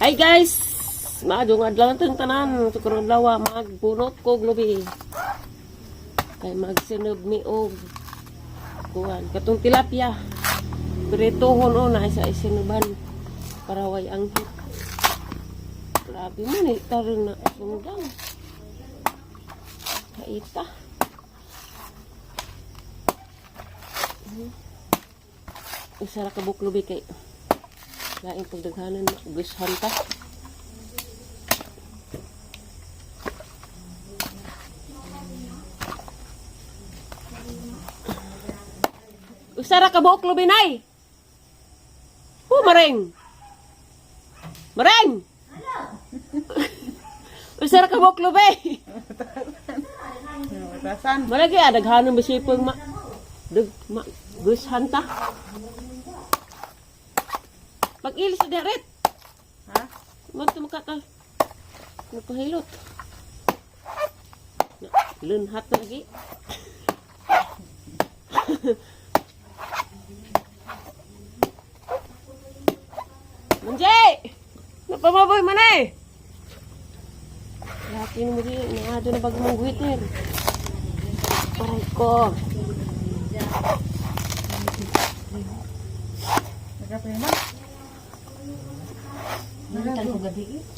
Hi guys! Maadong adlaw tong tanan, sukurang adlaw magbunot ko lubi. Kay magsunog mi og kuan katong tilapia. Pritohon o na sa isinuban para way anghit. Grabe man eh, taron na sundang. Kaita. Isa ra ka buok lubi kay laing pagdaghanan gusahan ta. Usa ra ka buok lubi, nay. Hu mareng. Mareng. Usa ra ka buok lubi. Tasan. Malagi ah, daghanon ba sipong ma dag ma gusahan ta. Pag-ilis sa deret. Ha? Magtumaka ta. Nagpahilot. Na, lunhat na lagi. Manjay! Napamaboy man eh! Lahat mo di, naado na bago mong guhitin. Aray ko. Nagkape man.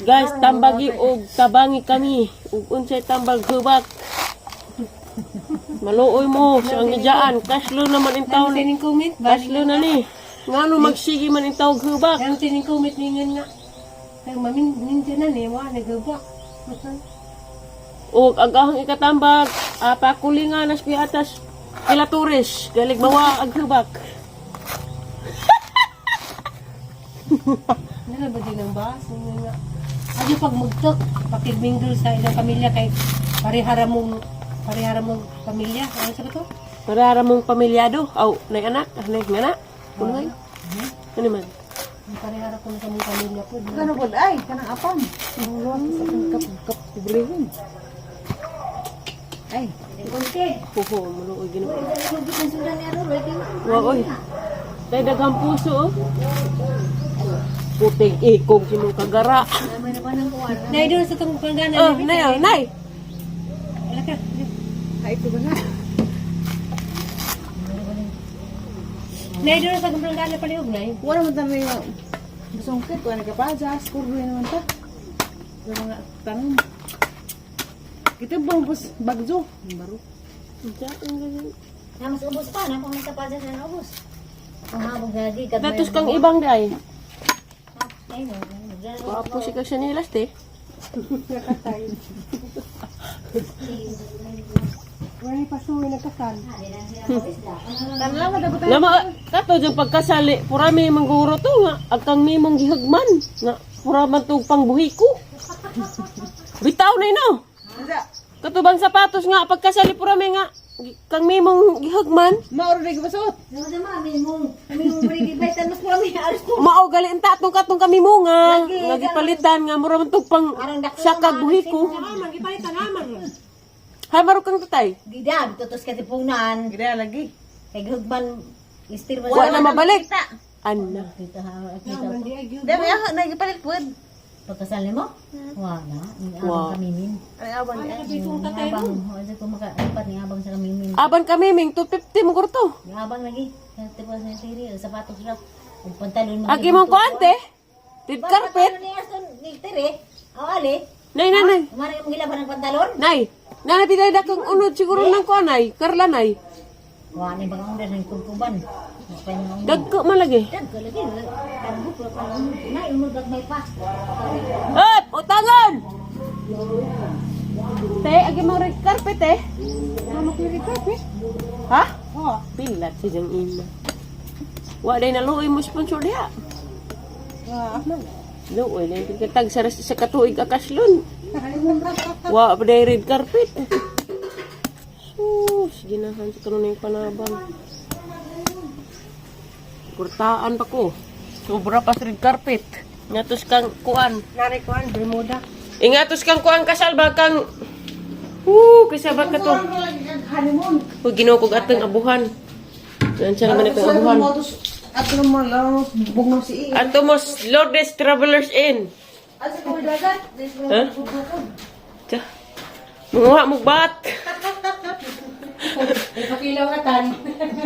Guys, tambagi og tabangi kami. Ug unsay tambag hubak. Maluoy mo sa ang gijaan. Kaslo naman in taon. Tining kumit, Kaslo na ni. Ngano magsige man in tawag hubak. Ang tining kumit ningon nga. Ang mamin ninja na ni wa nagubak. Og agahang ikatambag, pakulingan nas piatas kila turis, galig bawa ag hubak. Nala ba din ang bas ningon nga. Adyo pag mugtok, pakigmingle sa ilang pamilya kay parehara mong pamilya. Ano sa to? Parara mong pamilyado. Aw, nay anak, nay ngana. Kuno ay. Ano man? Parehara ko sa mong pamilya po. Kano pod ay kanang apan. Ang luwas sa akong kap kap ibrehon. Ay, Huho, maluoy Ginoo. Wa oy. Tay daghang puso oh. Puting ikog si mong kagara. Nay doon sa tong panggana. Oh, nay, oh, nay. Wala ka. ay ito ba na? Nay doon sa tong panggana palihog nay. Wala man tayo masungkit, wala ka pa jas, kurdo naman ta. Sa mga tanong. Kita bang pus bagzo? Baro. Na mas ubos pa, na kung nasa pajas na ubos. Ang habog na di Datos kang ibang day. Ay no. Wapo si ka nilas te. Wala pa suwi nagkasal. Tanlaw na dapat Nama kato jung pagkasali, pura may mangguro to nga agkang may mong gihagman nga pura man tug pangbuhi ko. Bitaw na ino. Unsa? Kato bang sapatos nga pagkasali pura may nga kang may mong gihagman. Mauro na gibasuot. No sama mi mo. Mi mo bri gibaitan mas mura mi aros ko. Mao gali ang tatong katong kami mo nga nga gipalitan nga mura man tug pang sakag buhi ko. Naman gipalitan naman. Hay maro kang tatay. Gida tutos katipunan. Gida lagi. Kay gugman istir ba Wa na mabalik. Anna. Kita ha kita. Dami ako na gipalit pod. Pagkasal nimo? Wa na. Ni Wa. abang kamimin. Ay awan ay. Ni abang, wala ko makaapat ni abang sa kamimin. Aban kami ming 250 mo kurto. Ni abang lagi. Tipo sa tiri, sapatos ra. Ug pantalon mo. Agi mong kuante. Red carpet. Pantalon ni Aston ni tiri. Aw ali. Nay nay nay. Kumara yung gilaban ng pantalon? Nay, nanay pinay dakong unod siguro ng kuan ay, Karla nay. Wa ni bang ang ng kumkuban. Dagko man lagi. Dagko lagi. Tagbuk ra pa. Nay unod may pa. Hop, utangan. Te, agi mo red carpet eh. Ano ko red carpet? Ha? Oh. Pilat si jang ina. Wa day na luoy mo sponsor diha. Wa man. Luoy na yung tag sa katuig akaslon. Wa pa day red carpet. Sus, ginahan sa kanon yung panabang. Kurtaan pa ko. Sobra pa sa red carpet. Ngatos kang kuan. Nari kuan Bermuda. Ingatos kang kuan kasal ba kang kaysa ba ka to? Honeymoon. Uy, Ginoo kog atong abuhan. Yan siya naman itong abuhan. Ato mo lang bugno si Ato mo Lourdes Travelers Inn. Asa ko dagat? Di ko Ha? Tsa. Manguha mo bat. Ipakilaw na tan.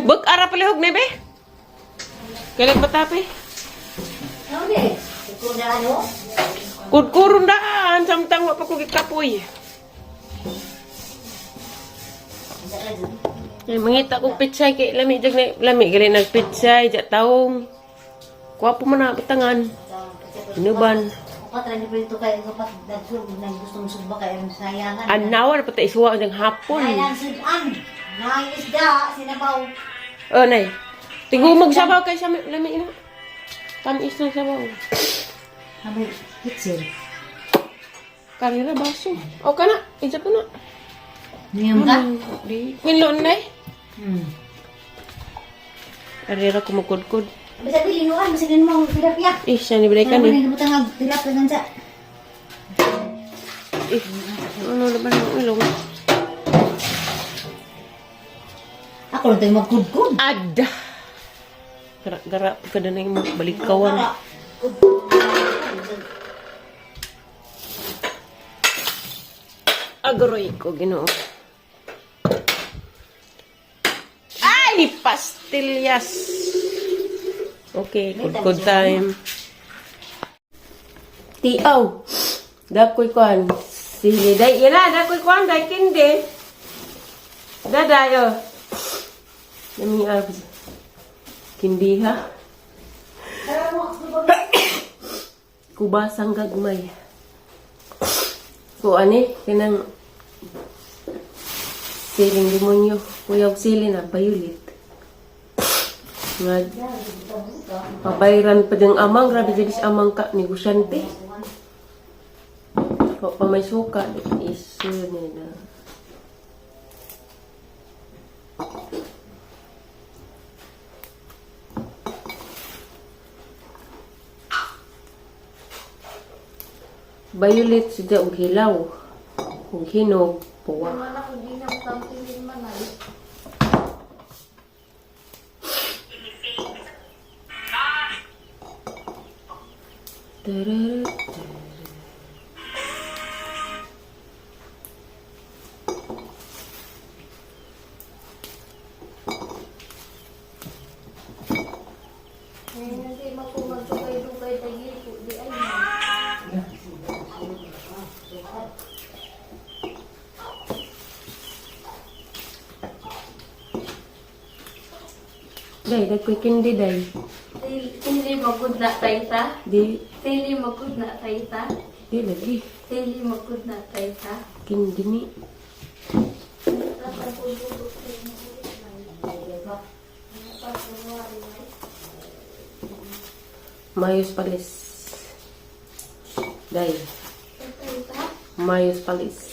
Bag ara palihog na be. Kailan patapi? Ano di? Ikaw na ano? Kudkurong daan samtang wa pa ko gikapoy. Ay, mangita kong pitsay kay lami jag na lami gali nagpitsay ja taong. Kuwapo man na butangan. Inuban. Upat ra ni dito kay upat dagso nang gustong sugba kay ang sayangan. Anawa na pata isuwa ang hapon. Ay ang sudan. Naay isda sinabaw. Oh, nay. Tigumog sabaw kay sa lami na. Tamis na sabaw. Amay kitchen. Karira baso. O kana, isa ko na. Niyam ka? Di. Winlon nay. Karira kumukudkud. Bisa dili nuan, bisa din mo tilapia. Eh, siya ni Bray Kan kan eh. ni butang ang tilapia gansa. Eh, ano na ba ng ilong? Ako lang tayo magkudkod. Ada! Gara-gara pa ka na na yung balikawan. Agroy ko, ginoo. Ay! Pastillas! Okay, good time. Tiaw! Dakoy kwan. Sige, day. Yan na, dakoy kwan. Day kindi. Dadayo. Nami abs. Kindi ha? Kubasang gagmay. Ko ani kanang siling demonyo. Kuyaw sili na violet. Nga pabayran pa ding amang grabe dyan is amang ka negosyante. Ko pa may suka isu nila. Violet siya og hilaw. Ug hinog puwa. Tarara. Day, dagkoy kindi day. Dili magud na tayta. Di, Dili magud na tayta. di lagi. Dili magud na tayta. Kindi ni. Mayos palis. Day. Mayos palis.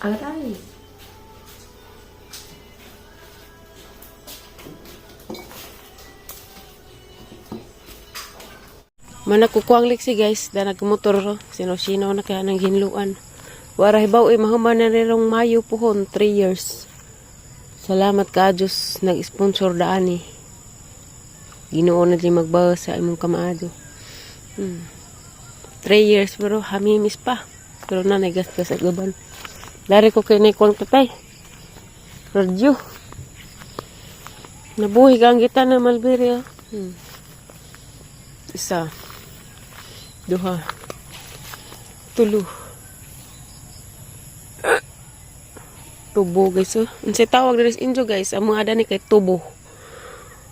Aray. Manakukuang liksi guys, da nagmotor sino-sino na kaya nang hinluan. Wara hibaw eh, mahuman na nirong Mayo puhon, 3 years. Salamat ka Diyos, nag-sponsor daan eh. Ginoo na di magbawa sa imong kamaado. 3 years pero hamimis pa. Pero na nagasgas at gaban. Dari ko kay naikuang tatay. Radyo. Nabuhi ka ang gita na Malbiri. Oh. Isa. Duha. Tulo. Tubo guys oh. Unsay tawag diri sa inyo guys? Ang mga dani kay tubo.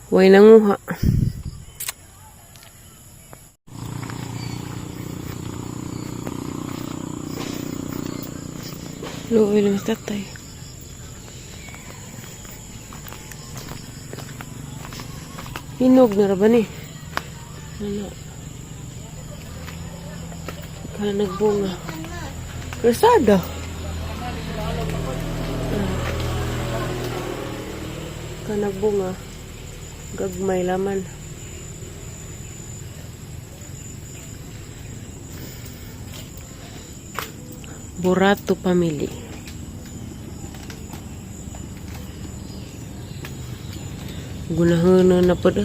Way nanguha. Luoy lang sa tatay. Hinog na ra ba ni? Ano? Kaya nagbunga. Krasada. Ka nagbunga. Gagmay laman. Borato family. Gunahon na po da.